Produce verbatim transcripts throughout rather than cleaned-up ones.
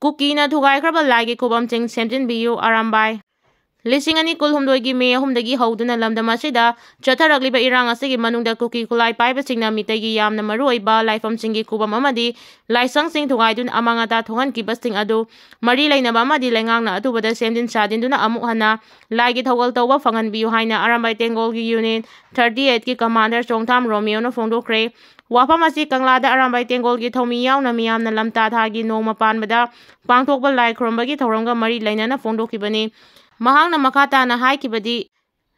ꯀꯨꯀꯤꯅ ꯊꯨꯒꯥꯏꯈ꯭ꯔꯕ ꯂꯥꯏꯒꯤ ꯈꯨꯕꯝꯁꯤꯡ ꯁꯦꯝꯖꯤꯟꯕꯤꯌꯨ, ꯑꯔꯥꯝꯕꯥꯏ꯫ ꯂꯤꯁꯤꯡ ꯑꯅꯤ ꯀꯨꯟꯍꯨꯝꯗꯣꯏꯒꯤ ꯃꯦ ꯑꯍꯨꯝꯗꯒꯤ ꯍꯧꯗꯨꯅ ꯂꯝꯗꯝ ꯑꯁꯤꯗ ꯆꯠꯊꯔꯛꯂꯤꯕ ꯏꯔꯥꯡ ꯑꯁꯤꯒꯤ ꯃꯅꯨꯡꯗ ꯀꯨꯀꯤ ꯈꯨꯠꯂꯥꯏ ꯄꯥꯏꯕꯁꯤꯡꯅ ꯃꯤꯇꯩꯒꯤ ꯌꯥꯝꯅ ꯃꯔꯨꯑꯣꯏꯕ ꯂꯥꯏꯐꯝꯁꯤꯡꯒꯤ ꯈꯨꯕꯝ ꯑꯃꯗꯤ ꯂꯥꯏꯁꯪꯁꯤꯡ ꯊꯨꯒꯥꯏꯗꯨꯅ ꯑꯃꯥꯡ ꯑꯇꯥ ꯊꯣꯛꯍꯟꯈꯤꯕꯁꯤꯡ ꯑꯗꯨ ꯃꯔꯤ ꯂꯩꯅꯕ ꯑꯃꯗꯤ ꯂꯩꯉꯥꯛꯅ ꯑꯊꯨꯕꯗ ꯁꯦꯝꯖꯤꯟ ꯁꯥꯖꯤꯟꯗꯨꯅ ꯑꯃꯨꯛ ꯍꯟꯅ ꯂꯥꯏꯒꯤ ꯊꯧꯒꯜ ꯇꯧꯕ ꯐꯪꯍꯟꯕꯤꯌꯨ ꯍꯥꯏꯅ ꯑꯔꯥꯝꯕꯥꯏ ꯇꯦꯡꯒꯣꯜꯒꯤ ꯌꯨꯅꯤꯠ ꯊꯥꯔꯇꯤ ꯑꯩꯠꯀꯤ ꯀꯃꯥꯟꯗꯔ ꯆꯣꯡꯊꯥꯝ ꯔꯣꯃꯤꯌꯣꯅ ꯐꯣꯡꯗꯣꯛꯈ꯭ꯔꯦ꯫ ꯋꯥꯐꯝ ꯑꯁꯤ ꯀꯪꯂꯥꯗ ꯑꯔꯥꯝꯕꯥꯏ ꯇꯦꯡꯒꯣꯜꯒꯤ ꯊꯧꯃꯤ ꯌꯥꯎꯅ ꯃꯤꯌꯥꯝꯅ ꯂꯝꯇꯥ ꯊꯥꯒꯤ ꯅꯣꯡꯃ ꯄꯥꯟꯕꯗ ꯄꯥꯡꯊꯣꯛꯄ ꯂꯥꯏ ꯈꯨꯔꯨꯝꯕꯒꯤ ꯊꯧꯔꯝꯒ ꯃꯔꯤ ꯂꯩꯅꯅ ꯐꯣꯡꯗꯣꯛꯈꯤꯕꯅꯤ꯫ ꯃꯍꯥꯛꯅ ꯃꯈꯥ ꯇꯥꯅ ꯍꯥꯏꯈꯤꯕꯗꯤ,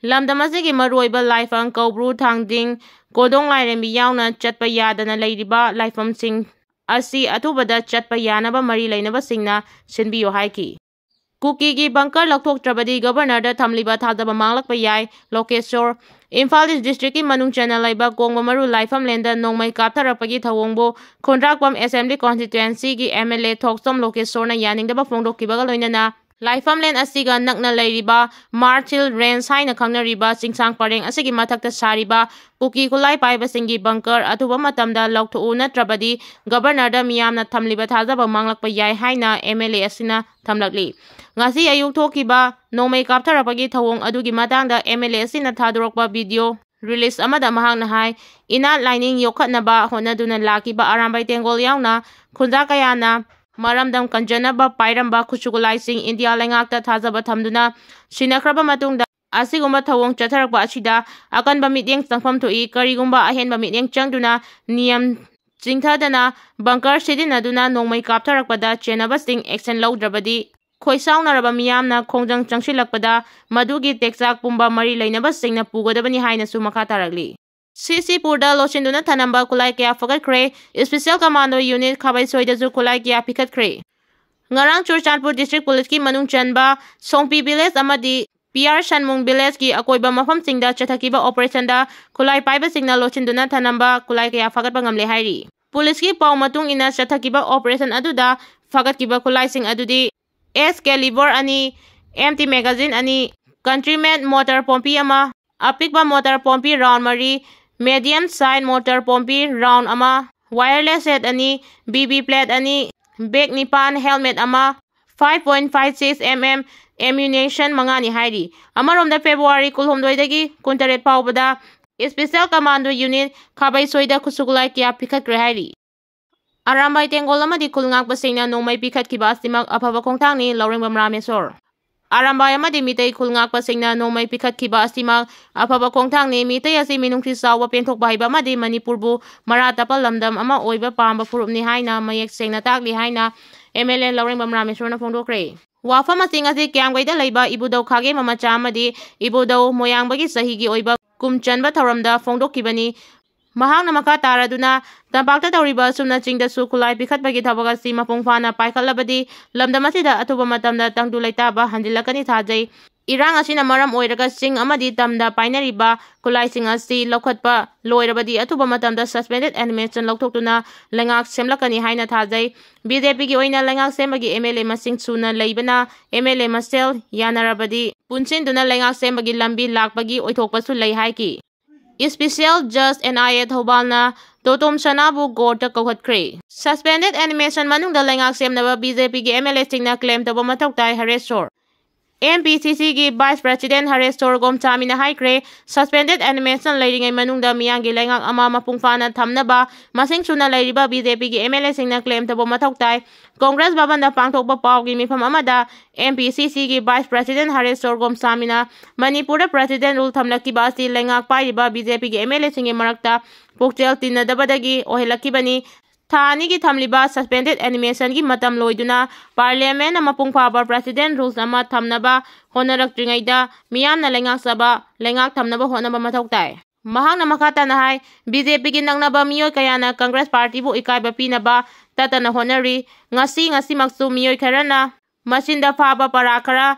ꯂꯝꯗꯝ ꯑꯁꯤꯒꯤ ꯃꯔꯨꯑꯣꯏꯕ ꯂꯥꯏꯐꯝ ꯀꯧꯕ꯭ꯔꯨ ꯊꯥꯡꯖꯤꯡ, ꯀꯣꯟꯗꯣꯡ ꯂꯥꯏꯔꯦꯝꯕꯤ ꯌꯥꯎꯅ ꯆꯠꯄ ꯌꯥꯗꯅ ꯂꯩꯔꯤꯕ ꯂꯥꯏꯐꯝꯁꯤꯡ ꯑꯁꯤ ꯑꯊꯨꯕꯗ ꯆꯠꯄ ꯌꯥꯅꯕ ꯃꯔꯤ ꯂꯩꯅꯕꯁꯤꯡꯅ ꯁꯤꯟꯕꯤꯌꯨ ꯍꯥꯏꯈꯤ꯫ ꯀꯨꯀꯤꯒꯤ ꯕꯪꯀꯔ ꯂꯧꯊꯣꯛꯇ꯭ꯔꯕꯗꯤ ꯒꯕꯔꯅꯔꯗ ꯊꯝꯂꯤꯕ ꯊꯥꯖꯕ ꯃꯥꯡꯂꯛꯄ ꯌꯥꯏ, ꯂꯣꯀꯦꯁꯣꯔ꯫ ꯏꯝꯐꯥꯜ ꯏꯁ ꯗꯤꯁꯇ꯭ꯔꯤꯛꯀꯤ ꯃꯅꯨꯡ ꯆꯟꯅ ꯂꯩꯕ ꯀꯣꯡꯕꯃꯔꯨ ꯂꯥꯏꯐꯝꯂꯦꯟꯗ ꯅꯣꯡꯃꯩ ꯀꯥꯞꯊꯔꯛꯄꯒꯤ ꯊꯧꯑꯣꯡꯕꯨ ꯈꯨꯟꯗ꯭ꯔꯥꯛꯄꯝ ꯑꯦꯁꯦꯝꯕ꯭ꯂꯤ ꯀꯣꯟꯁꯇꯤꯇ꯭ꯋꯦꯟꯁꯤꯒꯤ ꯑꯦꯝ ꯑꯦꯜ ꯑꯦ ꯊꯣꯛꯆꯣꯝ ꯂꯣꯀꯦꯁꯣꯔꯅ ꯌꯥꯅꯤꯡꯗꯕ ꯐꯣꯡꯗꯣꯛꯈꯤꯕꯒ ꯂꯣꯏꯅꯅ ꯂꯥꯏꯐꯝꯂꯦꯟ ꯑꯁꯤꯒ ꯅꯛꯅ ꯂꯩꯔꯤꯕ ꯃꯥꯔꯆ ꯍꯤꯜ ꯔꯦꯟꯖ ꯍꯥꯏꯅ ꯈꯪꯅꯔꯤꯕ ꯆꯤꯡꯁꯥꯡ ꯄꯔꯦꯡ ꯑꯁꯤꯒꯤ ꯃꯊꯛꯇ ꯁꯥꯔꯤꯕ ꯀꯨꯀꯤ ꯈꯨꯠꯂꯥꯏ ꯄꯥꯏꯕꯁꯤꯡꯒꯤ ꯕꯪꯀꯔ ꯑꯊꯨꯕ ꯃꯇꯝꯗ ꯂꯧꯊꯣꯛꯎ, ꯅꯠꯇ꯭ꯔꯕꯗꯤ ꯒꯕꯔꯅꯔꯗ ꯃꯤꯌꯥꯝꯅ ꯊꯝꯂꯤꯕ ꯊꯥꯖꯕ ꯃꯥꯡꯂꯛꯄ ꯌꯥꯏ ꯍꯥꯏꯅ ꯑꯦꯝ ꯑꯦꯜ ꯑꯦ ꯑꯁꯤꯅ ꯊꯝꯂꯛꯂꯤ꯫ ꯉꯁꯤ ꯑꯌꯨꯛ ꯊꯣꯛꯈꯤꯕ ꯅꯣꯡꯃꯩ ꯀꯥꯞꯊꯔꯛꯄꯒꯤ ꯊꯧꯑꯣꯡ ꯑꯗꯨꯒꯤ ꯃꯇꯥꯡꯗ ꯑꯦꯝ ꯑꯦꯜ ꯑꯦ ꯑꯁꯤꯅ ꯊꯥꯗꯣꯔꯛꯄ ꯚꯤꯗꯤꯑꯣ ꯔꯤꯂꯤꯖ ꯑꯃꯗ ꯃꯍꯥꯛꯅ ꯍꯥꯏ, ꯏꯅꯥꯠ ꯂꯥꯏꯅꯤꯡ ꯌꯣꯛꯈꯠꯅꯕ ꯍꯣꯠꯅꯗꯨꯅ ꯂꯥꯛꯈꯤꯕ ꯑꯔꯥꯝꯕꯥꯏ ꯇꯦꯡꯒꯣꯜ ꯌꯥꯎꯅ ꯈꯨꯟꯖꯥ ꯀꯌꯥꯅ ꯃꯔꯝꯗꯝ ꯀꯟꯖꯅꯕ ꯄꯥꯏꯔꯝꯕ ꯈꯨꯠꯁꯨ ꯈꯨꯠꯂꯥꯏꯁꯤꯡ ꯏꯟꯗꯤꯌꯥ ꯂꯩꯉꯥꯛꯇ ꯊꯥꯖꯕ ꯊꯝꯗꯨꯅ ꯁꯤꯟꯅꯈ꯭ꯔꯕ ꯃꯇꯨꯡꯗ ꯑꯁꯤꯒꯨꯝꯕ ꯊꯧꯑꯣꯡ ꯆꯠꯊꯔꯛꯄ ꯑꯁꯤꯗ ꯑꯀꯟꯕ ꯃꯤꯠꯌꯦꯡ ꯆꯪꯐꯝ ꯊꯣꯛꯏ꯫ ꯀꯔꯤꯒꯨꯝꯕ ꯑꯍꯦꯟꯕ ꯃꯤꯠꯌꯦꯡ ꯆꯪꯗꯨꯅ ꯅꯤꯌꯝ ꯆꯤꯡꯊꯗꯅ ꯕꯪꯀꯔ ꯁꯤꯖꯤꯟꯅꯗꯨꯅ ꯅꯣꯡꯃꯩ ꯀꯥꯞꯊꯔꯛꯄꯗ ꯆꯦꯟꯅꯕꯁꯤꯡ ꯑꯦꯛꯁꯟ ꯂꯧꯗ꯭ꯔꯕꯗꯤ ꯈꯣꯏꯁꯥꯎꯅꯔꯕ ꯃꯤꯌꯥꯝꯅ ꯈꯣꯡꯖꯪ ꯆꯪꯁꯤꯜꯂꯛꯄꯗ ꯃꯗꯨꯒꯤ ꯇꯦꯛꯆꯥꯛ ꯄꯨꯝꯕ ꯃꯔꯤ ꯂꯩꯅꯕꯁꯤꯡꯅ ꯄꯨꯒꯗꯕꯅꯤ ꯍꯥꯏꯅꯁꯨ ꯃꯈꯥ ꯇꯥꯔꯛꯂꯤ꯫ ꯁꯤ ꯁꯤ ꯄꯨꯔꯗ ꯂꯣꯠꯁꯤꯟꯗꯨꯅ ꯊꯅꯝꯕ ꯈꯨꯠꯂꯥꯏ ꯀꯌꯥ ꯐꯒꯠꯈ꯭ꯔꯦ꯫ ꯏꯁꯄꯤꯁꯦꯜ ꯀꯃꯥꯟꯗꯣ ꯌꯨꯅꯤꯠ ꯈꯥꯕꯩꯁꯣꯏꯗꯁꯨ ꯈꯨꯠꯂꯥꯏ ꯀꯌꯥ ꯄꯤꯈꯠꯈ꯭ꯔꯦ꯫ ꯉꯔꯥꯡ ꯆꯨꯔꯆꯥꯟꯄꯨꯔ ꯗꯤꯁꯇ꯭ꯔꯤꯛ ꯄꯨꯂꯤꯁꯀꯤ ꯃꯅꯨꯡ ꯆꯟꯕ ꯁꯣꯡꯄꯤ ꯚꯤꯂꯦꯖ ꯑꯃꯗꯤ ꯄꯤ ꯑꯥꯔ ꯁꯟꯃꯨꯡ ꯚꯤꯂꯦꯖꯀꯤ ꯑꯀꯣꯏꯕ ꯃꯐꯝꯁꯤꯡꯗ ꯆꯠꯊꯈꯤꯕ ꯑꯣꯄꯔꯦꯁꯟꯗ ꯈꯨꯠꯂꯥꯏ ꯄꯥꯏꯕꯁꯤꯡꯅ ꯂꯣꯠꯁꯤꯟꯗꯨꯅ ꯊꯅꯝꯕ ꯈꯨꯠꯂꯥꯏ ꯀꯌꯥ ꯐꯥꯒꯠꯄ ꯉꯝꯂꯦ ꯍꯥꯏꯔꯤ꯫ ꯄꯨꯂꯤꯁꯀꯤ ꯄꯥꯎ ꯃꯇꯨꯡ ꯏꯟꯅ ꯆꯠꯊꯈꯤꯕ ꯑꯣꯄꯔꯦꯁꯟ ꯑꯗꯨꯗ ꯐꯥꯒꯠꯈꯤꯕ ꯈꯨꯠꯂꯥꯏꯁꯤꯡ ꯑꯗꯨꯗꯤ ꯑꯦꯁ ꯀꯦꯂꯤꯕꯔ ꯑꯅꯤ, ꯑꯦꯝ ꯇꯤ ꯃꯦꯒꯥꯖꯤꯟ ꯑꯅꯤ, ꯀꯟꯇ꯭ꯔꯤꯃꯦꯟ ꯃꯣꯇꯔ ꯄꯣꯝꯄꯤ ꯑꯃ, ꯑꯄꯤꯛꯄ ꯃꯣꯇꯔ ꯄꯣꯝꯄꯤ ꯔꯥꯎꯟ ꯃꯔꯤ, medium size motor Pompey round ꯑꯃ, ꯋꯥꯌꯔꯂꯦꯁ ꯁꯦꯠ ꯑꯅꯤ, ꯕꯤ ꯕꯤ ꯄ꯭ꯂꯦꯠ ꯑꯅꯤ, ꯕꯦꯒ ꯅꯤꯄꯥꯟ, ꯍꯦꯜꯃꯦꯠ ꯑꯃ, five point five six M M ammunition ꯃꯉꯥꯅꯤ ꯍꯥꯏꯔꯤ꯫ ꯑꯃꯔꯣꯝꯗ, ꯐꯦꯕ꯭ꯔꯨꯋꯥꯔꯤ ꯀꯨꯟꯍꯨꯝꯗꯣꯏꯗꯒꯤ ꯀꯨꯟꯇꯔꯦꯠ ꯐꯥꯎꯕꯗ Special Commando Unit ꯈꯥꯕꯩꯁꯣꯏꯗ ꯈꯨꯠꯁꯨ ꯈꯨꯠꯂꯥꯏ ꯀꯌꯥ ꯄꯤꯈꯠꯈ꯭ꯔꯦ ꯍꯥꯏꯔꯤ꯫ ꯑꯔꯥꯝꯕꯥꯏ ꯇꯦꯡꯒꯣꯜ ꯑꯃꯗꯤ ꯈꯨꯜ ꯉꯥꯛꯄꯁꯤꯡꯅ ꯅꯣꯡꯃꯩ ꯄꯤꯈꯠꯈꯤꯕ ꯑꯁꯤꯃꯛ ꯑꯐꯕ ꯈꯣꯡꯊꯥꯡꯅꯤ, ꯂꯧꯔꯦꯝꯕꯝ ꯔꯥꯃꯦꯁꯣꯔ꯫ ꯑꯔꯥꯝꯕꯥꯏ ꯑꯃꯗꯤ ꯃꯤꯇꯩ ꯈꯨꯜ ꯉꯥꯛꯄꯁꯤꯡꯅ ꯅꯣꯡꯃꯩ ꯄꯤꯈꯠꯈꯤꯕ ꯑꯁꯤꯃꯛ ꯑꯐꯕ ꯈꯣꯡꯊꯥꯡꯅꯤ꯫ ꯃꯤꯇꯩ ꯑꯁꯤ ꯃꯤꯅꯨꯡꯁꯤ ꯆꯥꯎꯕ, ꯄꯦꯟꯊꯣꯛꯄ ꯍꯩꯕ ꯑꯃꯗꯤ ꯃꯅꯤꯄꯨꯔꯕꯨ ꯃꯔꯥ ꯇꯞꯄ ꯂꯝꯗꯝ ꯑꯃ ꯑꯣꯏꯕ ꯄꯥꯝꯕ ꯐꯨꯔꯨꯞꯅꯤ ꯍꯥꯏꯅ ꯃꯌꯦꯛ ꯁꯦꯡꯅ ꯇꯥꯛꯂꯤ ꯍꯥꯏꯅ M L A ꯂꯧꯔꯦꯝꯕꯝ ꯔꯥꯃꯦꯁꯣꯔꯅ ꯐꯣꯡꯗꯣꯛꯈ꯭ꯔꯦ꯫ ꯋꯥꯐꯝꯁꯤꯡ ꯑꯁꯤ ꯀꯤꯌꯥꯝꯒꯩꯗ ꯂꯩꯕ ꯏꯕꯨꯙꯧ ꯈꯥꯒꯦꯝꯕ ꯃꯆꯥ ꯑꯃꯗꯤ ꯏꯕꯨꯙꯧ ꯃꯣꯌꯥꯡꯕꯒꯤ ꯆꯍꯤꯒꯤ ꯑꯣꯏꯕ ꯀꯨꯝ ꯆꯟꯕ ꯊꯧꯔꯝꯗ ꯐꯣꯡꯗꯣꯛꯈꯤꯕꯅꯤ꯫ ꯃꯍꯥꯛꯅ ꯃꯈꯥ ꯇꯥꯔꯗꯨꯅ, ꯇꯝꯄꯥꯛꯇ ꯇꯧꯔꯤꯕ ꯑꯁꯨꯝꯅ ꯆꯤꯡꯗꯁꯨ ꯈꯨꯠꯂꯥꯏ ꯄꯤꯈꯠꯄꯒꯤ ꯊꯕꯛ ꯑꯁꯤ ꯃꯄꯨꯡ ꯐꯥꯅ ꯄꯥꯏꯈꯠꯂꯕꯗꯤ ꯂꯝꯗꯝ ꯑꯁꯤꯗ ꯑꯊꯨꯕ ꯃꯇꯝꯗ ꯇꯪꯗꯨ ꯂꯩꯇꯥꯕ ꯍꯟꯖꯤꯜꯂꯛꯀꯅꯤ ꯊꯥꯖꯩ꯫ ꯏꯔꯥꯡ ꯑꯁꯤꯅ ꯃꯔꯝ ꯑꯣꯏꯔꯒ ꯆꯤꯡ ꯑꯃꯗꯤ ꯇꯝꯗ ꯄꯥꯏꯅꯔꯤꯕ ꯈꯨꯠꯂꯥꯏꯁꯤꯡ ꯑꯁꯤ ꯂꯧꯈꯠꯄ ꯂꯣꯏꯔꯕꯗꯤ ꯑꯊꯨꯕ ꯃꯇꯝꯗ suspended animation ꯂꯧꯊꯣꯛꯇꯨꯅ ꯂꯩꯉꯥꯛ ꯁꯦꯝꯂꯛꯀꯅꯤ ꯍꯥꯏꯅ ꯊꯥꯖꯩ꯫ B J Pꯒꯤ ꯑꯣꯏꯅ ꯂꯩꯉꯥꯛ ꯁꯦꯝꯕꯒꯤ M L A ꯃꯁꯤꯡ ꯁꯨꯅ ꯂꯩꯕꯅ M L A ꯃꯁꯦꯜ ꯌꯥꯅꯔꯕꯗꯤ ꯄꯨꯟꯁꯤꯟꯗꯨꯅ ꯂꯩꯉꯥꯛ ꯁꯦꯝꯕꯒꯤ ꯂꯝꯕꯤ ꯂꯥꯛꯄꯒꯤ ꯑꯣꯏꯊꯣꯛꯄꯁꯨ ꯂꯩ ꯍꯥꯏꯈꯤ꯫ Special Judge N I A ꯊꯧꯕꯥꯜꯅ ꯇꯣꯇꯣꯝ ꯁꯅꯥꯕꯨ ꯀꯣꯔꯠꯇ ꯀꯧꯈꯠꯈ꯭ꯔꯦ꯫ Suspended animation ꯃꯅꯨꯡꯗ ꯂꯩꯉꯥꯛ ꯁꯦꯝꯅꯕ B J Pꯒꯤ M L Aꯁꯤꯡꯅ claim ꯇꯧꯕ ꯃꯊꯧ ꯇꯥꯏ, ꯍꯔꯦꯁꯣꯔ꯫ M P C Cꯒꯤ Vice President ꯍꯔꯦꯁꯣꯔ ꯒꯣꯝꯁꯥꯃꯤꯅ ꯍꯥꯏꯈ꯭ꯔꯦ, suspended animation ꯂꯩꯔꯤꯉꯩ ꯃꯅꯨꯡꯗ ꯃꯤꯌꯥꯝꯒꯤ ꯂꯩꯉꯥꯛ ꯑꯃ ꯃꯄꯨꯡ ꯐꯥꯅ ꯊꯝꯅꯕ ꯃꯁꯤꯡ ꯁꯨꯅ ꯂꯩꯔꯤꯕ B J Pꯒꯤ M L Aꯁꯤꯡꯅ claim ꯇꯧꯕ ꯃꯊꯧ ꯇꯥꯏ꯫ ꯀꯣꯡꯒ꯭ꯔꯦꯁ ꯚꯕꯟꯗ ꯄꯥꯡꯊꯣꯛꯄ ꯄꯥꯎꯒꯤ ꯃꯤꯐꯝ ꯑꯃꯗ M P C Cꯒꯤ Vice President ꯍꯔꯦꯁꯣꯔ ꯒꯣꯝꯁꯥꯃꯤꯅ ꯃꯅꯤꯄꯨꯔꯗ President Rule ꯊꯝꯂꯛꯈꯤꯕ ꯑꯁꯤ ꯂꯩꯉꯥꯛ ꯄꯥꯏꯔꯤꯕ B J Pꯒꯤ M L Aꯁꯤꯡꯒꯤ ꯃꯔꯛꯇ ꯄꯨꯛꯆꯦꯜ ꯇꯤꯟꯅꯗꯕꯗꯒꯤ ꯑꯣꯏꯍꯜꯂꯛꯈꯤꯕꯅꯤ꯫ ꯊꯥ ꯑꯅꯤꯒꯤ ꯊꯝꯂꯤꯕ suspended animationꯒꯤ ꯃꯇꯝ ꯂꯣꯏꯗꯨꯅ Parliamentꯅ ꯃꯄꯨꯡ ꯐꯥꯕ President Rules ꯑꯃ ꯊꯝꯅꯕ ꯍꯣꯠꯅꯔꯛꯇ꯭ꯔꯤꯉꯩꯗ ꯃꯤꯌꯥꯝꯅ ꯂꯩꯉꯥꯛꯆꯕ, ꯂꯩꯉꯥꯛ ꯊꯝꯅꯕ ꯍꯣꯠꯅꯕ ꯃꯊꯧ ꯇꯥꯏ꯫ ꯃꯍꯥꯛꯅ ꯃꯈꯥ ꯇꯥꯅ ꯍꯥꯏ, B J Pꯒꯤ ꯅꯛꯅꯕ ꯃꯤꯑꯣꯏ ꯀꯌꯥꯅ Congress Partyꯕꯨ ꯏꯀꯥꯏꯕ ꯄꯤꯅꯕ ꯇꯠꯇꯅ ꯍꯣꯠꯅꯔꯤ꯫ ꯉꯁꯤ, ꯉꯁꯤꯃꯛꯁꯨ ꯃꯤꯑꯣꯏ ꯈꯔꯅ ꯃꯆꯤꯟꯗ ꯐꯥꯕ ꯄꯔꯥ ꯈꯔ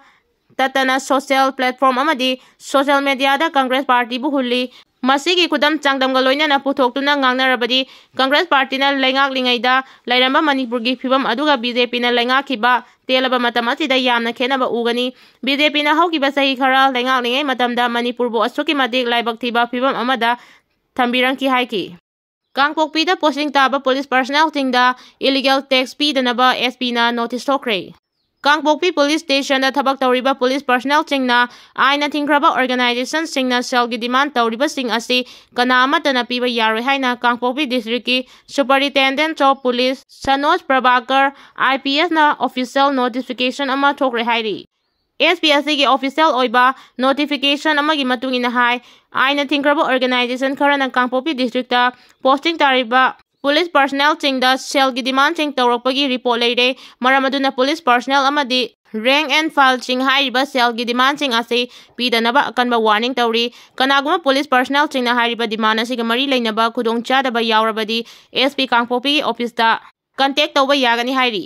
ꯇꯠꯇꯅ social platform ꯑꯃꯗꯤ social mediaꯗ Congress Partyꯕꯨ ꯍꯨꯜꯂꯤ꯫ ꯃꯁꯤꯒꯤ ꯈꯨꯗꯝ ꯆꯥꯡꯗꯝꯒ ꯂꯣꯏꯅꯅ ꯄꯨꯊꯣꯛꯇꯨꯅ ꯉꯥꯡꯅꯔꯕꯗꯤ Congress Partyꯅ ꯂꯩꯉꯥꯛꯂꯤꯉꯩꯗ ꯂꯩꯔꯝꯕ ꯃꯅꯤꯄꯨꯔꯒꯤ ꯐꯤꯕꯝ ꯑꯗꯨꯒ B J Pꯅ ꯂꯩꯉꯥꯛꯈꯤꯕ ꯇꯦꯜꯂꯕ ꯃꯇꯝ ꯑꯁꯤꯗ ꯌꯥꯝꯅ ꯈꯦꯠꯅꯕ ꯎꯒꯅꯤ꯫ B J Pꯅ ꯍꯧꯈꯤꯕ ꯆꯍꯤ ꯈꯔ ꯂꯩꯉꯥꯛꯂꯤꯉꯩ ꯃꯇꯝꯗ ꯃꯅꯤꯄꯨꯔꯕꯨ ꯑꯁꯨꯛꯀꯤ ꯃꯇꯤꯛ ꯂꯥꯏꯕꯛ ꯊꯤꯕ ꯐꯤꯕꯝ ꯑꯃꯗ ꯊꯝꯕꯤꯔꯝꯈꯤ ꯍꯥꯏꯈꯤ꯫ ꯀꯥꯡꯄꯣꯛꯄꯤꯗ posting ꯇꯥꯕ police personnelꯁꯤꯡꯗ illegal tax ꯄꯤꯗꯅꯕ SP ꯅ notice ꯊꯣꯛꯈ꯭ꯔꯦ꯫ ꯀꯥꯡꯄꯣꯛꯄꯤ police stationꯗ ꯊꯕꯛ ꯇꯧꯔꯤꯕ police personnelꯁꯤꯡꯅ ꯑꯥꯏꯟꯅ ꯊꯤꯡꯈ꯭ꯔꯕ organizationꯁꯤꯡꯅ ꯁꯦꯜꯒꯤ demand ꯇꯧꯔꯤꯕꯁꯤꯡ ꯑꯁꯤ ꯀꯅꯥ ꯑꯃꯠꯇꯅ ꯄꯤꯕ ꯌꯥꯔꯣꯏ ꯍꯥꯏꯅ ꯀꯥꯡꯄꯣꯛꯄꯤ districtꯀꯤ Superintendent of Police ꯁꯅꯣꯖ Prabhakar IPSꯅ official notification ꯑꯃ ꯊꯣꯛꯈ꯭ꯔꯦ ꯍꯥꯏꯔꯤ꯫ SP ꯑꯁꯤꯒꯤ official ꯑꯣꯏꯕ notification ꯑꯃꯒꯤ ꯃꯇꯨꯡ ꯏꯟꯅ ꯍꯥꯏ, ꯑꯥꯏꯟꯅ ꯊꯤꯡꯈ꯭ꯔꯕ organization ꯈꯔꯅ ꯀꯥꯡꯄꯣꯛꯄꯤ districtꯇ posting ꯇꯥꯔꯤꯕ police personnelꯁꯤꯡꯗ ꯁꯦꯜꯒꯤ demandꯁꯤꯡ ꯇꯧꯔꯛꯄꯒꯤ report ꯂꯩꯔꯦ꯫ ꯃꯔꯝ ꯑꯗꯨꯅ police personnel ꯑꯃꯗꯤ rank and fileꯁꯤꯡ ꯍꯥꯏꯔꯤꯕ ꯁꯦꯜꯒꯤ demandꯁꯤꯡ ꯑꯁꯤ ꯄꯤꯗꯅꯕ ꯑꯀꯟꯕ warning ꯇꯧꯔꯤ꯫ ꯀꯅꯥꯒꯨꯝꯕ police personnelꯁꯤꯡꯅ ꯍꯥꯏꯔꯤꯕ demand ꯑꯁꯤꯒ ꯃꯔꯤ ꯂꯩꯅꯕ ꯈꯨꯗꯣꯡꯆꯥꯗꯕ ꯌꯥꯎꯔꯕꯗꯤ SP ꯀꯥꯡꯄꯣꯛꯄꯤꯒꯤ officeꯇ contact ꯇꯧꯕ ꯌꯥꯒꯅꯤ ꯍꯥꯏꯔꯤ꯫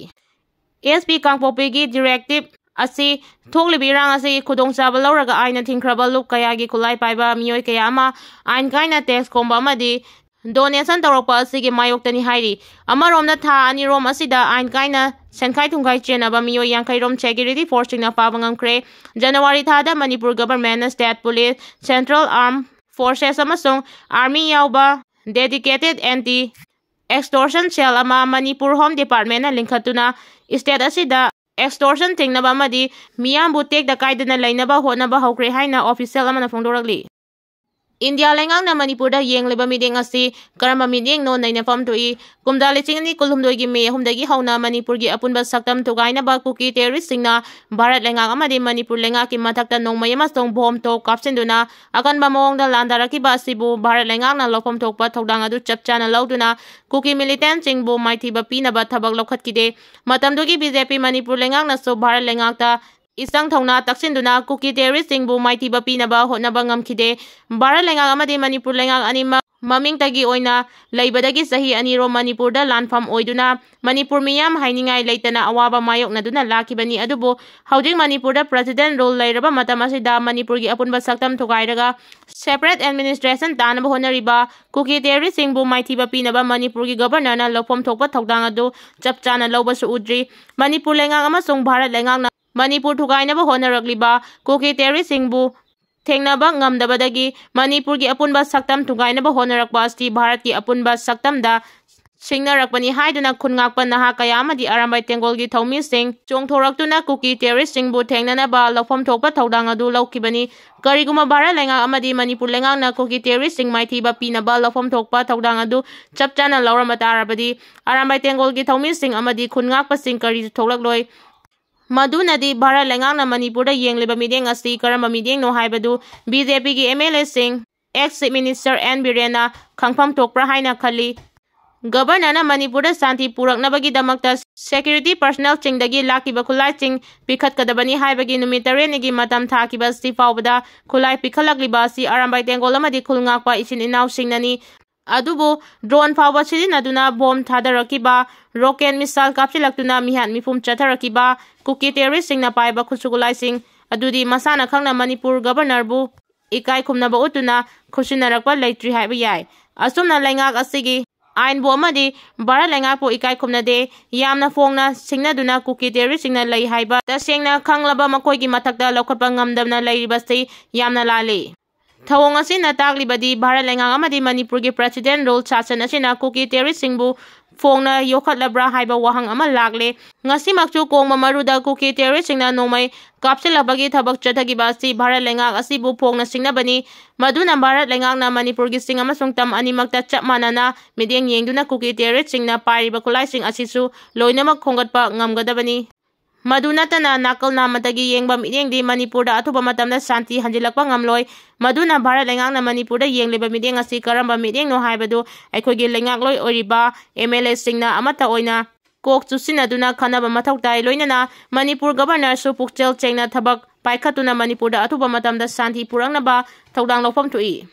SP ꯀꯥꯡꯄꯣꯛꯄꯤꯒꯤ directive ꯑꯁꯤ ꯊꯣꯛꯂꯤꯕ ꯏꯔꯥꯡ ꯑꯁꯤꯒꯤ ꯈꯨꯗꯣꯡꯆꯥꯕ ꯂꯧꯔꯒ ꯑꯥꯏꯟꯅ ꯊꯤꯡꯈ꯭ꯔꯕ ꯂꯨꯞ ꯀꯌꯥꯒꯤ ꯈꯨꯠꯂꯥꯏ ꯄꯥꯏꯕ ꯃꯤꯑꯣꯏ ꯀꯌꯥ ꯑꯃ ꯑꯥꯏꯟ ꯀꯥꯏꯅ tax ꯈꯣꯝꯕ ꯑꯃꯗꯤ donation ꯇꯧꯔꯛꯄ ꯑꯁꯤꯒꯤ ꯃꯥꯌꯣꯛꯇꯅꯤ ꯍꯥꯏꯔꯤ꯫ ꯑꯃꯔꯣꯝꯗ ꯊꯥ ꯑꯅꯤꯔꯣꯝ ꯑꯁꯤꯗ ꯑꯥꯏꯟ ꯀꯥꯏꯅ ꯁꯦꯟꯈꯥꯏ ꯊꯨꯝꯈꯥꯏ ꯆꯦꯟꯅꯕ ꯃꯤꯑꯣꯏ ꯌꯥꯡꯈꯩ ꯔꯣꯝ security forceꯁꯤꯡꯅ ꯐꯥꯕ ꯉꯝꯈ꯭ꯔꯦ꯫ ꯖꯅꯋꯥꯔꯤ ꯊꯥꯗ Manipur governmentꯅ state police, central armed forces ꯑꯃꯁꯨꯡ army ꯌꯥꯎꯕ dedicated anti extortion cell ꯑꯃ ꯃꯅꯤꯄꯨꯔ Home Departmentꯅ ꯂꯤꯡꯈꯠꯇꯨꯅ state ꯑꯁꯤꯗ extortion ꯊꯤꯡꯅꯕ ꯑꯃꯗꯤ ꯃꯤꯌꯥꯝꯕꯨ ꯇꯦꯛꯇ ꯀꯥꯏꯗꯅ ꯂꯩꯅꯕ ꯍꯣꯠꯅꯕ ꯍꯧꯈ꯭ꯔꯦ ꯍꯥꯏꯅ official ꯑꯃꯅ ꯐꯣꯡꯗꯣꯔꯛꯂꯤ꯫ ꯏꯟꯗꯤꯌꯥ ꯂꯩꯉꯥꯛꯅ ꯃꯅꯤꯄꯨꯔꯗ ꯌꯦꯡꯂꯤꯕ ꯃꯤꯠꯌꯦꯡ ꯑꯁꯤ ꯀꯔꯝꯕ ꯃꯤꯠꯌꯦꯡꯅꯣ ꯅꯩꯅꯐꯝ ꯊꯣꯛꯏ꯫ ꯀꯨꯝꯖꯥ ꯂꯤꯁꯤꯡ ꯑꯅꯤ ꯀꯨꯟꯍꯨꯝꯗꯣꯏꯒꯤ ꯃꯦ ꯑꯍꯨꯝꯗꯒꯤ ꯍꯧꯅ ꯃꯅꯤꯄꯨꯔꯒꯤ ꯑꯄꯨꯟꯕ ꯁꯛꯇꯝ ꯊꯨꯒꯥꯏꯅꯕ ꯀꯨꯀꯤ terroristꯁꯤꯡꯅ ꯚꯥꯔꯠ ꯂꯩꯉꯥꯛ ꯑꯃꯗꯤ ꯃꯅꯤꯄꯨꯔ ꯂꯩꯉꯥꯛꯀꯤ ꯃꯊꯛꯇ ꯅꯣꯡꯃꯩ ꯑꯃꯁꯨꯡ bomb ꯊꯣꯛ ꯀꯥꯞꯁꯤꯟꯗꯨꯅ ꯑꯀꯟꯕ ꯃꯑꯣꯡꯗ ꯂꯥꯟꯗꯥꯔꯛꯈꯤꯕ ꯑꯁꯤꯕꯨ ꯚꯥꯔꯠ ꯂꯩꯉꯥꯛꯅ ꯂꯧꯐꯝ ꯊꯣꯛꯄ ꯊꯧꯗꯥꯡ ꯑꯗꯨ ꯆꯞ ꯆꯥꯅ ꯂꯧꯗꯨꯅ ꯀꯨꯀꯤ militantꯁꯤꯡꯕꯨ ꯃꯥꯏꯊꯤꯕ ꯄꯤꯅꯕ ꯊꯕꯛ ꯂꯧꯈꯠꯈꯤꯗꯦ꯫ ꯃꯇꯝꯗꯨꯒꯤ BJP ꯃꯅꯤꯄꯨꯔ ꯂꯩꯉꯥꯛꯅꯁꯨ ꯚꯥꯔꯠ ꯂꯩꯉꯥꯛꯇ ꯏꯆꯪ ꯊꯧꯅꯥ ꯇꯛꯁꯤꯟꯗꯨꯅ ꯀꯨꯀꯤ terroristꯁꯤꯡꯕꯨ ꯃꯥꯏꯊꯤꯕ ꯄꯤꯅꯕ ꯍꯣꯠꯅꯕ ꯉꯝꯈꯤꯗꯦ꯫ ꯚꯥꯔꯠ ꯂꯩꯉꯥꯛ ꯑꯃꯗꯤ ꯃꯅꯤꯄꯨꯔ ꯂꯩꯉꯥꯛ ꯑꯅꯤꯃꯛ ꯃꯃꯤꯡꯇꯒꯤ ꯑꯣꯏꯅ ꯂꯩꯕꯗꯒꯤ ꯆꯍꯤ ꯑꯅꯤꯔꯣꯝ ꯃꯅꯤꯄꯨꯔꯗ ꯂꯥꯟꯐꯝ ꯑꯣꯏꯗꯨꯅ ꯃꯅꯤꯄꯨꯔ ꯃꯤꯌꯥꯝ ꯍꯥꯏꯅꯤꯡꯉꯥꯏ ꯂꯩꯇꯅ ꯑꯋꯥꯕ ꯃꯥꯌꯣꯛꯅꯗꯨꯅ ꯂꯥꯛꯈꯤꯕꯅꯤ꯫ ꯑꯗꯨꯕꯨ ꯍꯧꯖꯤꯛ ꯃꯅꯤꯄꯨꯔꯗ president rule ꯂꯩꯔꯕ ꯃꯇꯝ ꯑꯁꯤꯗ ꯃꯅꯤꯄꯨꯔꯒꯤ ꯑꯄꯨꯟꯕ ꯁꯛꯇꯝ ꯊꯨꯒꯥꯏꯔꯒ separate administration ꯇꯥꯅꯕ ꯍꯣꯠꯅꯔꯤꯕ ꯀꯨꯀꯤ terroristꯁꯤꯡꯕꯨ ꯃꯥꯏꯊꯤꯕ ꯄꯤꯅꯕ ꯃꯅꯤꯄꯨꯔꯒꯤ governorꯅ ꯂꯧꯐꯝ ꯊꯣꯛꯄ ꯊꯧꯗꯥꯡ ꯑꯗꯨ ꯆꯞ ꯆꯥꯅ ꯂꯧꯕꯁꯨ ꯎꯗ꯭ꯔꯤ꯫ ꯃꯅꯤꯄꯨꯔ ꯂꯩꯉꯥꯛ ꯑꯃꯁꯨꯡ ꯚꯥꯔꯠ ꯂꯩꯉꯥꯛꯅ ꯃꯅꯤꯄꯨꯔ ꯊꯨꯒꯥꯏꯅꯕ ꯍꯣꯠꯅꯔꯛꯂꯤꯕ ꯀꯨꯀꯤ terroristꯁꯤꯡꯕꯨ ꯊꯦꯡꯅꯕ ꯉꯝꯗꯕꯗꯒꯤ ꯃꯅꯤꯄꯨꯔꯒꯤ ꯑꯄꯨꯟꯕ ꯁꯛꯇꯝ ꯊꯨꯒꯥꯏꯅꯕ ꯍꯣꯠꯅꯔꯛꯄ ꯑꯁꯤ ꯚꯥꯔꯠꯀꯤ ꯑꯄꯨꯟꯕ ꯁꯛꯇꯝꯗ ꯁꯤꯡꯅꯔꯛꯄꯅꯤ ꯍꯥꯏꯗꯨꯅ ꯈꯨꯟ ꯉꯥꯛꯄ ꯅꯍꯥ ꯀꯌꯥ ꯑꯃꯗꯤ ꯑꯔꯥꯝꯕꯥꯏ ꯇꯦꯡꯒꯣꯜꯒꯤ ꯊꯧꯃꯤꯁꯤꯡ ꯆꯣꯡꯊꯣꯔꯛꯇꯨꯅ ꯀꯨꯀꯤ terroristꯁꯤꯡꯕꯨ ꯊꯦꯡꯅꯅꯕ ꯂꯧꯐꯝ ꯊꯣꯛꯄ ꯊꯧꯗꯥꯡ ꯑꯗꯨ ꯂꯧꯈꯤꯕꯅꯤ꯫ ꯀꯔꯤꯒꯨꯝꯕ ꯚꯥꯔꯠ ꯂꯩꯉꯥꯛ ꯑꯃꯗꯤ ꯃꯅꯤꯄꯨꯔ ꯂꯩꯉꯥꯛꯅ ꯀꯨꯀꯤ terroristꯁꯤꯡ ꯃꯥꯏꯊꯤꯕ ꯄꯤꯅꯕ ꯂꯧꯐꯝ ꯊꯣꯛꯄ ꯊꯧꯗꯥꯡ ꯑꯗꯨ ꯆꯞ ꯆꯥꯅ ꯂꯧꯔꯝꯕ ꯇꯥꯔꯕꯗꯤ, ꯑꯔꯥꯝꯕꯥꯏ ꯇꯦꯡꯒꯣꯜꯒꯤ ꯊꯧꯃꯤꯁꯤꯡ ꯑꯃꯗꯤ ꯈꯨꯟ ꯉꯥꯛꯄꯁꯤꯡ ꯀꯔꯤꯁꯨ ꯊꯣꯛꯂꯛꯂꯣꯏ꯫ ꯃꯗꯨꯅꯗꯤ ꯚꯥꯔꯠ ꯂꯩꯉꯥꯛꯅ ꯃꯅꯤꯄꯨꯔꯗ ꯌꯦꯡꯂꯤꯕ ꯃꯤꯠꯌꯦꯡ ꯑꯁꯤ ꯀꯔꯝꯕ ꯃꯤꯠꯌꯦꯡꯅꯣ ꯍꯥꯏꯕꯗꯨ BJPꯒꯤ MLAꯁꯤꯡ, ex Chief Minister N ꯕꯤꯔꯦꯟꯅ ꯈꯪꯐꯝ ꯊꯣꯛꯄ꯭ꯔꯥ ꯍꯥꯏꯅ ꯈꯜꯂꯤ꯫ Governorꯅ ꯃꯅꯤꯄꯨꯔꯗ ꯁꯥꯟꯇꯤ ꯄꯨꯔꯛꯅꯕꯒꯤꯗꯃꯛꯇ security personnelꯁꯤꯡꯗꯒꯤ ꯂꯥꯛꯈꯤꯕ ꯈꯨꯠꯂꯥꯏꯁꯤꯡ ꯄꯤꯈꯠꯀꯗꯕꯅꯤ ꯍꯥꯏꯕꯒꯤ ꯅꯨꯃꯤꯠ ꯇꯔꯦꯠꯅꯤꯒꯤ ꯃꯇꯝ ꯊꯥꯈꯤꯕ ꯑꯁꯤ ꯐꯥꯎꯕꯗ ꯈꯨꯠꯂꯥꯏ ꯄꯤꯈꯠꯂꯛꯂꯤꯕ ꯑꯁꯤ ꯑꯔꯥꯝꯕꯥꯏ ꯇꯦꯡꯒꯣꯜ ꯑꯃꯗꯤ ꯈꯨꯜ ꯉꯥꯛꯄ ꯏꯆꯤꯟ ꯏꯅꯥꯎꯁꯤꯡꯅꯅꯤ꯫ ꯑꯗꯨꯕꯨ drone ꯐꯥꯎꯕ ꯁꯤꯖꯤꯟꯅꯗꯨꯅ bomb ꯊꯥꯗꯔꯛꯈꯤꯕ, rocket missile ꯀꯥꯞꯁꯤꯜꯂꯛꯇꯨꯅ ꯃꯤꯍꯥꯠ ꯃꯤꯄꯨꯝ ꯆꯠꯊꯔꯛꯈꯤꯕ ꯀꯨꯀꯤ terroristꯁꯤꯡꯅ ꯄꯥꯏꯕ ꯈꯨꯠꯁꯨ ꯈꯨꯠꯂꯥꯏꯁꯤꯡ ꯑꯗꯨꯗꯤ ꯃꯁꯥꯅ ꯈꯪꯅ ꯃꯅꯤꯄꯨꯔ Governorꯕꯨ ꯏꯀꯥꯏ ꯈꯨꯝꯅꯕ ꯎꯠꯇꯨꯅ ꯈꯨꯠꯁꯤꯟꯅꯔꯛꯄ ꯂꯩꯇ꯭ꯔꯤ ꯍꯥꯏꯕ ꯌꯥꯏ꯫ ꯑꯁꯨꯝꯅ ꯂꯩꯉꯥꯛ ꯑꯁꯤꯒꯤ ꯑꯥꯏꯟꯕꯨ ꯑꯃꯗꯤ ꯚꯥꯔꯠ ꯂꯩꯉꯥꯛꯄꯨ ꯏꯀꯥꯏ ꯈꯨꯝꯅꯗꯦ, ꯌꯥꯝꯅ ꯐꯣꯡꯅ ꯁꯤꯡꯅꯗꯨꯅ ꯀꯨꯀꯤ terroristꯁꯤꯡꯅ ꯂꯩ ꯍꯥꯏꯕ ꯇꯁꯦꯡꯅ ꯈꯪꯂꯕ ꯃꯈꯣꯏꯒꯤ ꯃꯊꯛꯇ ꯂꯧꯈꯠꯄ ꯉꯝꯗꯕꯅ ꯂꯩꯔꯤꯕꯁꯤ ꯌꯥꯝꯅ ꯂꯥꯜꯂꯤ꯫ ꯊꯧꯑꯣꯡ ꯑꯁꯤꯅ ꯇꯥꯛꯂꯤꯕꯗꯤ ꯚꯥꯔꯠ ꯂꯩꯉꯥꯛ ꯑꯃꯗꯤ ꯃꯅꯤꯄꯨꯔꯒꯤ President Rule ꯁꯥꯁꯟ ꯑꯁꯤꯅ ꯀꯨꯀꯤ terroristꯁꯤꯡꯕꯨ ꯐꯣꯡꯅ ꯌꯣꯛꯈꯠꯂꯕ꯭ꯔꯥ ꯍꯥꯏꯕ ꯋꯥꯍꯪ ꯑꯃ ꯂꯥꯛꯂꯦ꯫ ꯉꯁꯤꯃꯛꯁꯨ ꯀꯣꯡꯕ ꯃꯔꯨꯗ ꯀꯨꯀꯤ terroristꯁꯤꯡꯅ ꯅꯣꯡꯃꯩ ꯀꯥꯞꯁꯤꯜꯂꯛꯄꯒꯤ ꯊꯕꯛ ꯆꯠꯊꯈꯤꯕ ꯑꯁꯤ ꯚꯥꯔꯠ ꯂꯩꯉꯥꯛ ꯑꯁꯤꯕꯨ ꯐꯣꯡꯅ ꯁꯤꯡꯅꯕꯅꯤ꯫ ꯃꯗꯨꯅ ꯚꯥꯔꯠ ꯂꯩꯉꯥꯛꯅ ꯃꯅꯤꯄꯨꯔꯒꯤ ꯆꯤꯡ ꯑꯃꯁꯨꯡ ꯇꯝ ꯑꯅꯤꯃꯛꯇ ꯆꯞ ꯃꯥꯟꯅꯅ ꯃꯤꯠꯌꯦꯡ ꯌꯦꯡꯗꯨꯅ ꯀꯨꯀꯤ terroristꯁꯤꯡꯅ ꯄꯥꯏꯔꯤꯕ ꯈꯨꯠꯂꯥꯏꯁꯤꯡ ꯑꯁꯤꯁꯨ ꯂꯣꯏꯅꯃꯛ ꯈꯣꯝꯒꯠꯄ ꯉꯝꯒꯗꯕꯅꯤ꯫ ꯃꯗꯨ ꯅꯠꯇꯅ ꯅꯥꯀꯜ ꯅꯥꯝꯃꯇꯒꯤ ꯌꯦꯡꯕ ꯃꯤꯠꯌꯦꯡꯗꯤ ꯃꯅꯤꯄꯨꯔꯗ ꯑꯊꯨꯕ ꯃꯇꯝꯗ ꯁꯥꯟꯇꯤ ꯍꯟꯖꯤꯜꯂꯛꯄ ꯉꯝꯂꯣꯏ꯫ ꯃꯗꯨꯅ ꯚꯥꯔꯠ ꯂꯩꯉꯥꯛꯅ ꯃꯅꯤꯄꯨꯔꯗ ꯌꯦꯡꯂꯤꯕ ꯃꯤꯠꯌꯦꯡ ꯑꯁꯤ ꯀꯔꯝꯕ ꯃꯤꯠꯌꯦꯡꯅꯣ ꯍꯥꯏꯕꯗꯨ ꯑꯩꯈꯣꯏꯒꯤ ꯂꯩꯉꯥꯛꯂꯣꯏ ꯑꯣꯏꯔꯤꯕ MLAꯁꯤꯡꯅ ꯑꯃꯠꯇ ꯑꯣꯏꯅ ꯀꯣꯛ ꯆꯨꯁꯤꯟꯅꯗꯨꯅ ꯈꯟꯅꯕ ꯃꯊꯧ ꯇꯥꯏ꯫ ꯂꯣꯏꯅꯅ ꯃꯅꯤꯄꯨꯔ Governorꯁꯨ ꯄꯨꯛꯆꯦꯜ ꯁꯦꯡꯅ ꯊꯕꯛ ꯄꯥꯏꯈꯠꯇꯨꯅ ꯃꯅꯤꯄꯨꯔꯗ ꯑꯊꯨꯕ ꯃꯇꯝꯗ ꯁꯥꯟꯇꯤ ꯄꯨꯔꯛꯅꯕ ꯊꯧꯗꯥꯡ ꯂꯧꯐꯝ ꯊꯣꯛꯏ꯫